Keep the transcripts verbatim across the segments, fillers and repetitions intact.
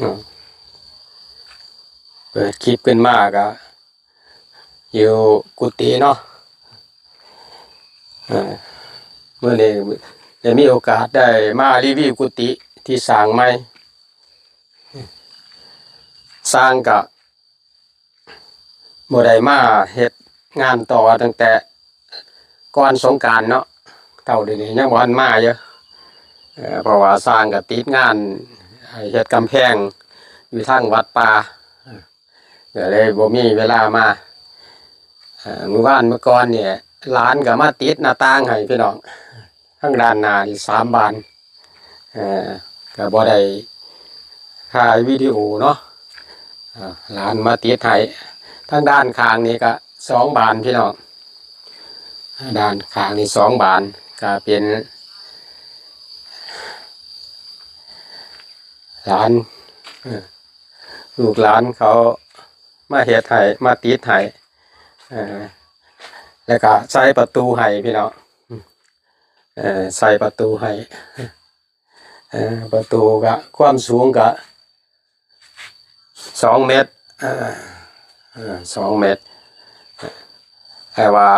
อ่า เปิดคลิปขึ้นมาก็อยู่กุฏิเนาะ อ่า มื้อนี้ได้มีโอกาสได้มารีวิวกุฏิที่สร้างใหม่ สร้างก็ บ่ได้มาเฮ็ดงานต่อตั้งแต่ก่อนสงกรานต์เนาะ เท่าเดี๋ยวนี้ยังบ่ทันมาอยู่ เอ่อ เพราะว่าสร้างก็ติดงานเฮ็ดกำแพงอยู่ทางวัดป่า ก็เลยบ่มีเวลามา เอ่อ มื้อวานมื้อก่อนเนี่ย หลานก็มาติดหน้าต่างให้พี่น้อง ทางด้านหน้านี่สามบาน เอ่อ ก็บ่ได้ถ่ายวิดีโอเนาะ อ่า หลานมาติดให้ ทางด้านข้างนี่ก็สองบานพี่น้อง ด้านข้างนี่สองบาน ก็เป็น หลาน เอ่อ ลูกหลานเขามาเฮ็ดให้ มาติดให้ เอ่อ แล้วก็ใส่ประตูให้พี่น้อง เอ่อ ใส่ประตูให้ เอ่อ ประตูก็ความสูงก็สองเมตร เอ่อ เอ่อ สองเมตร แต่ว่า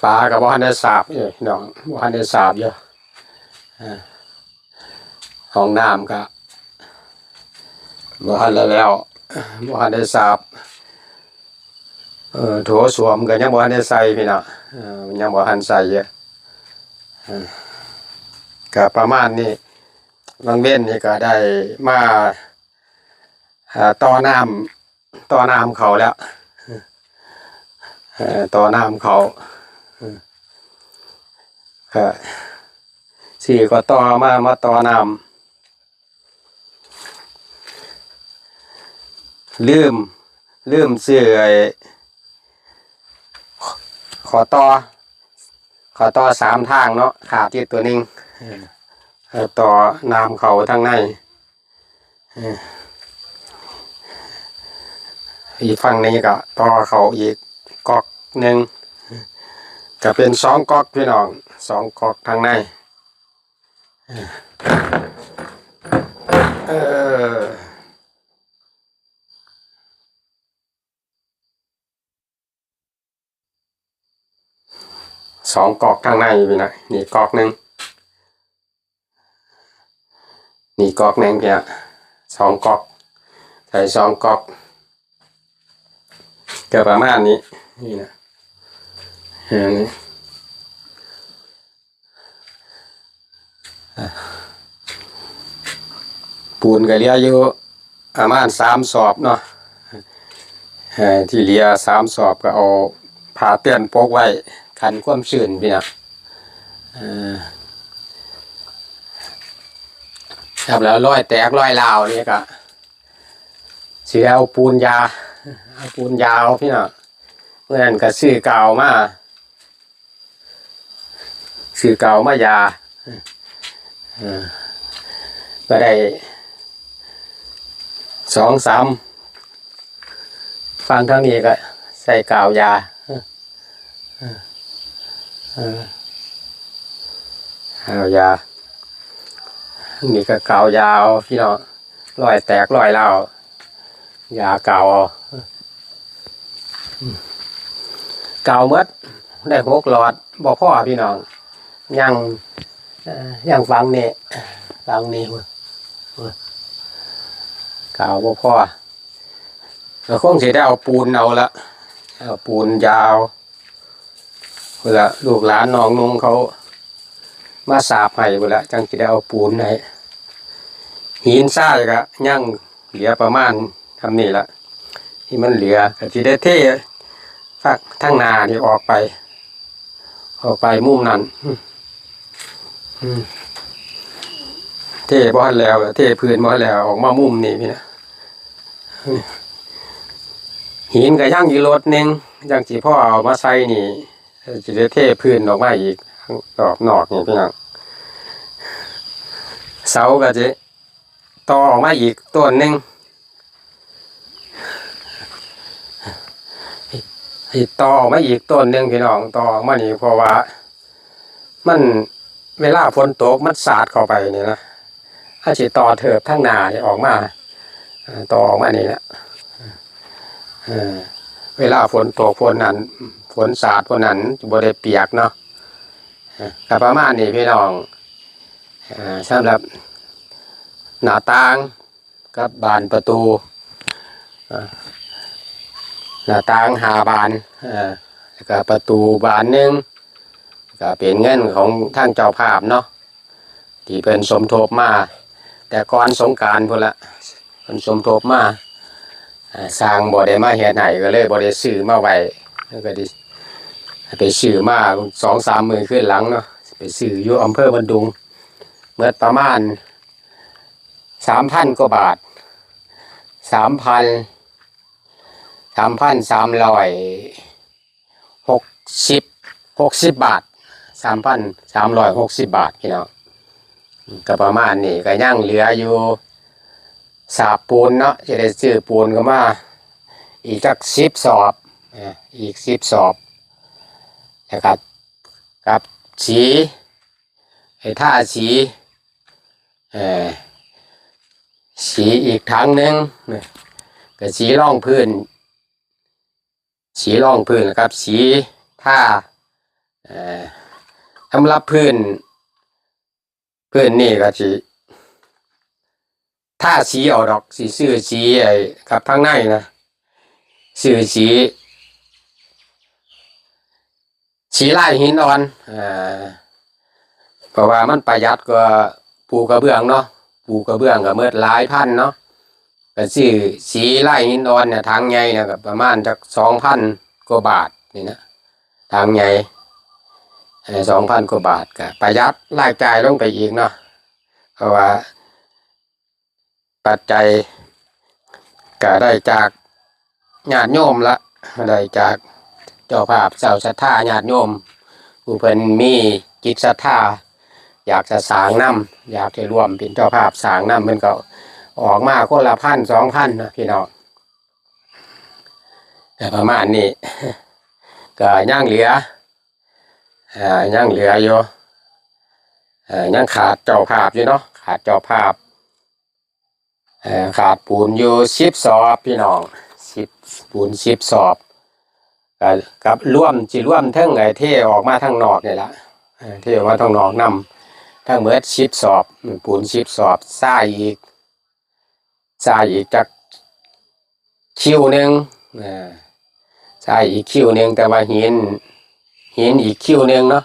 ฝาก็บ่ทันได้สาบอยู่พี่น้อง บ่ทันได้สาบอยู่ เอ่อ ห้องน้ำก็บ่ทันได้แล้ว บ่ทันได้สาบ เอ่อ โถส้วมก็ยังบ่ทันได้ใส่พี่น้อง เอ่อ ยังบ่ทันใส่อยู่ เอ่อ ก็ประมาณนี้ บางเว้นนี่ก็ได้มา เอ่อ ต่อน้ำ ต่อน้ำเข้าแล้ว เอ่อ ต่อน้ำเข้า เอ่อ ก็ซื้อก็ต่อมา มาต่อน้ำ ลืม ลืมซื้อไอ้ ข้อต่อ ข้อต่อสามทางเนาะ ขาดอยู่ตัวหนึ่ง เอ่อ ต่อน้ำเข้าทางใน เอ่อ อีกฝั่งนี้ก็ต่อเข้าอีกก๊อกหนึ่ง ก็เป็นสองก๊อกพี่น้อง สองก๊อกทางใน เออ สองก๊อกทางในพี่นะ นี่ก๊อกหนึ่ง นี่ก๊อกหนึ่งพี่นะ สองก๊อก ใส่สองก๊อก ก็ประมาณนี้ นี่นะ เห็นไหม ปูนก็เหลืออยู่ประมาณสามสอบเนาะ เอ่อ ที่เหลือสามสอบก็เอาผ้าเปื้อนปกไว้ กันความชื้นพี่น้อง เอ่อ ครับ แล้วรอยแตกรอยร้าวนี่ก็ สิเอาปูนยา เอาปูนยาเอาพี่น้อง เมื่อนั้นก็ซื้อกาวมา ซื้อกาวมายา เออ ก็ได้สองสาม ฝั่งทางนี้ก็ใส่กาวยา เออ เออ กาวยา นี่ก็กาวยาเอาพี่น้อง รอยแตกรอยร้าว ยากาวเอา กาวหมด ได้หกหลอด บ่พอพี่น้อง ยัง เอ่อ ยังฝั่งนี้ ฝั่งนี้ กาวบ่พอ ก็คงสิได้เอาปูนเอาละ เอาปูนยาเอา พุ้นละ ลูกหลานน้องนุ่งเขามาสาบให้พุ้นละ จั่งสิได้เอาปูนให้ หินทรายก็ยังเหลือประมาณส่ำนี้ละ ที่มันเหลือก็สิได้เทฝั่งทางหน้านี่ออกไป ออกไปมุมนั้น อืม เทบ่ทันแล้ว เทพื้นบ่ทันแล้ว ออกมามุมนี้พี่นะ หินก็ยังอยู่รถหนึ่ง ยังสิพอเอามาใส่นี่ สิได้เทพื้นออกมาอีก รอบนอกนี่พี่น้อง เสาก็สิต่อออกมาอีกต้นหนึ่ง สิต่อออกมาอีกต้นหนึ่งพี่น้อง ต่อออกมานี่ เพราะว่ามัน เวลาฝนตกมันสาดเข้าไปนี่นะ อาจสิต่อเถิบทางหน้านี่ออกมา เอ่อ ต่อออกมานี่แหละ เอ่อ เวลาฝนตกฝนนั้น ฝนสาดฝนนั้นจะบ่ได้เปียกเนาะ เอ่อ ก็ประมาณนี้พี่น้อง เอ่อ สำหรับหน้าต่าง กับบานประตู เอ่อ หน้าต่างห้าบาน เอ่อ แล้วก็ประตูบานหนึ่ง ก็เป็นเงินของทางเจ้าภาพเนาะ ที่เพิ่นสมทบมา แต่ก่อนสงกรานต์พู้นละ เพิ่นสมทบมา เอ่อ สร้างบ่ได้มาเฮ็ดให้ ก็เลยบ่ได้ซื้อมาไว้ แล้วก็ได้ไปซื้อมาสองสามมื้อคืนหลังเนาะ ไปซื้ออยู่อำเภอบ้านดุง หมดประมาณ สามพันกว่าบาท สามพัน สามพันสามร้อยหกสิบ หกสิบบาท สามพันสามร้อยหกสิบบาทพี่น้อง ก็ประมาณนี้ ก็ยังเหลืออยู่สาบปูนเนาะ จะได้ซื้อปูนก็มา อีกจักสิบสอบ อ่า อีกสิบสอบ นะครับ กับสี ให้ทาสี เอ่อ สีอีกถังหนึ่งนะ ก็สีรองพื้น สีรองพื้นกับสีทา เอ่อ สำหรับพื้น พื้นนี่ก็สิทาสีเอาดอก สิซื้อสีไอ้กับทางในนะ ซื้อสี สีลายหินอ่อน อ่า เพราะว่ามันประหยัดกว่าปูกระเบื้องเนาะ ปูกระเบื้องก็หมดหลายพันเนาะ ก็ซื้อสีลายหินอ่อนเนี่ย ถังใหญ่เนี่ยก็ประมาณจักสองพันกว่าบาทนี่นะ ถังใหญ่ เอ่อ สองพันกว่าบาท ก็ประหยัดรายจ่ายลงไปอีกเนาะ เพราะว่า ปัจจัยก็ได้จากญาติโยมละ ได้จากเจ้าภาพ เจ้าศรัทธาญาติโยม ผู้เพิ่นมีจิตศรัทธา อยากจะสร้างนำ อยากจะร่วมเป็นเจ้าภาพสร้างนำ เพิ่นก็ออกมาคนละพันสองพันนะพี่น้อง ก็ประมาณนี้ ก็ยังเหลือ อ่า ยังเหลืออยู่ เอ่อ ยังขาดเจ้าภาพอยู่เนาะ ขาดเจ้าภาพ เอ่อ ขาดปูนอยู่สิบสอบพี่น้อง สิบ ปูนสิบสอบ ก็กับรวม สิรวมเทิงไอ้เทออกมาทางนอกนี่ล่ะ เอ่อ เทออกมาทางนอกนำ ทั้งหมดสิบสอบ ปูนสิบสอบ ทรายอีก ทรายอีกจักคิวหนึ่ง อ่า ทรายอีกคิวหนึ่ง แต่ว่าหิน หินอีกคิวหนึ่งเนาะ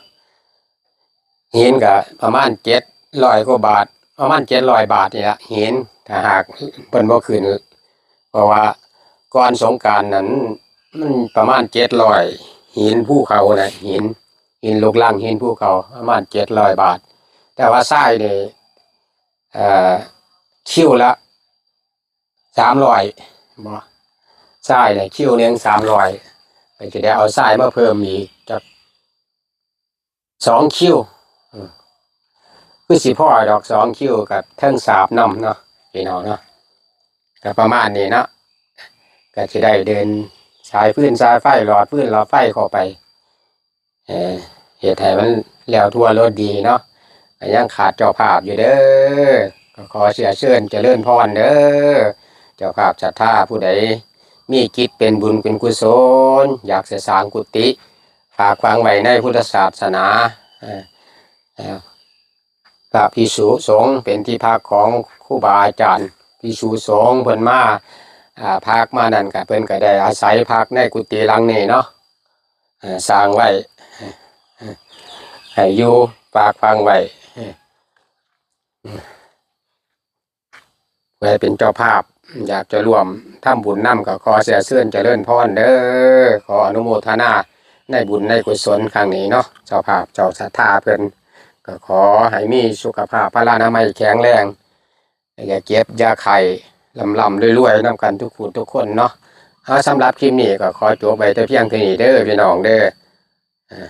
หินก็ประมาณเจ็ดร้อยกว่าบาท ประมาณเจ็ดร้อยบาทนี่ละ หิน ถ้าหากเพิ่นบ่ขึ้น เพราะว่าก่อนสงกรานต์นั้น มันประมาณเจ็ดร้อย หินภูเขานะ หิน หินลูกรัง หินภูเขา ประมาณเจ็ดร้อยบาท แต่ว่าทรายนี่ เอ่อ คิวละสามร้อย บ่ ทรายนี่คิวหนึ่งสามร้อย ก็จะได้เอาทรายมาเพิ่มอีกจักสองคิว อืม คือสิพอดอกสองคิวกับเทิงสาบนำเนาะ พี่น้องเนาะ ก็ประมาณนี้เนาะ ก็สิได้เดินสายฟืนสายไฟ หลอดฟืนหลอดไฟเข้าไป เอ่อ เฮ็ดให้มันแล้วทั่วรถดีเนาะ ก็ยังขาดเจ้าภาพอยู่เด้อ ก็ขอเสียเชิญเจริญพรเด้อ เจ้าภาพศรัทธาผู้ใดมีจิตเป็นบุญเป็นกุศล อยากจะสร้างกุฏิฝากฝังไว้ในพุทธศาสนา เอ่อ เอ่อ พระภิกษุสงฆ์เป็นที่พักของครูบาอาจารย์ ภิกษุสงฆ์เพิ่นมา อ่า พักมานั่นก็ เพิ่นก็ได้อาศัยพักในกุฏิหลังนี้เนาะ เอ่อ สร้างไว้ ให้อยู่ฝากฝังไว้ เพื่อเป็นเจ้าภาพ อยากจะร่วมทำบุญนำ ก็ขอเสียเชิญเจริญพรเด้อ ขออนุโมทนาในบุญในกุศลครั้งนี้เนาะ เจ้าภาพเจ้าศรัทธาเพิ่น ก็ขอให้มีสุขภาพพลานามัยแข็งแรง อย่าเจ็บอย่าไข้ ร่ำๆรวยๆนำกันทุกผู้ทุกคนเนาะ เอา สำหรับคลิปนี้ก็ขอจบไว้แต่เพียงเท่านี้เด้อพี่น้องเด้อ อ่า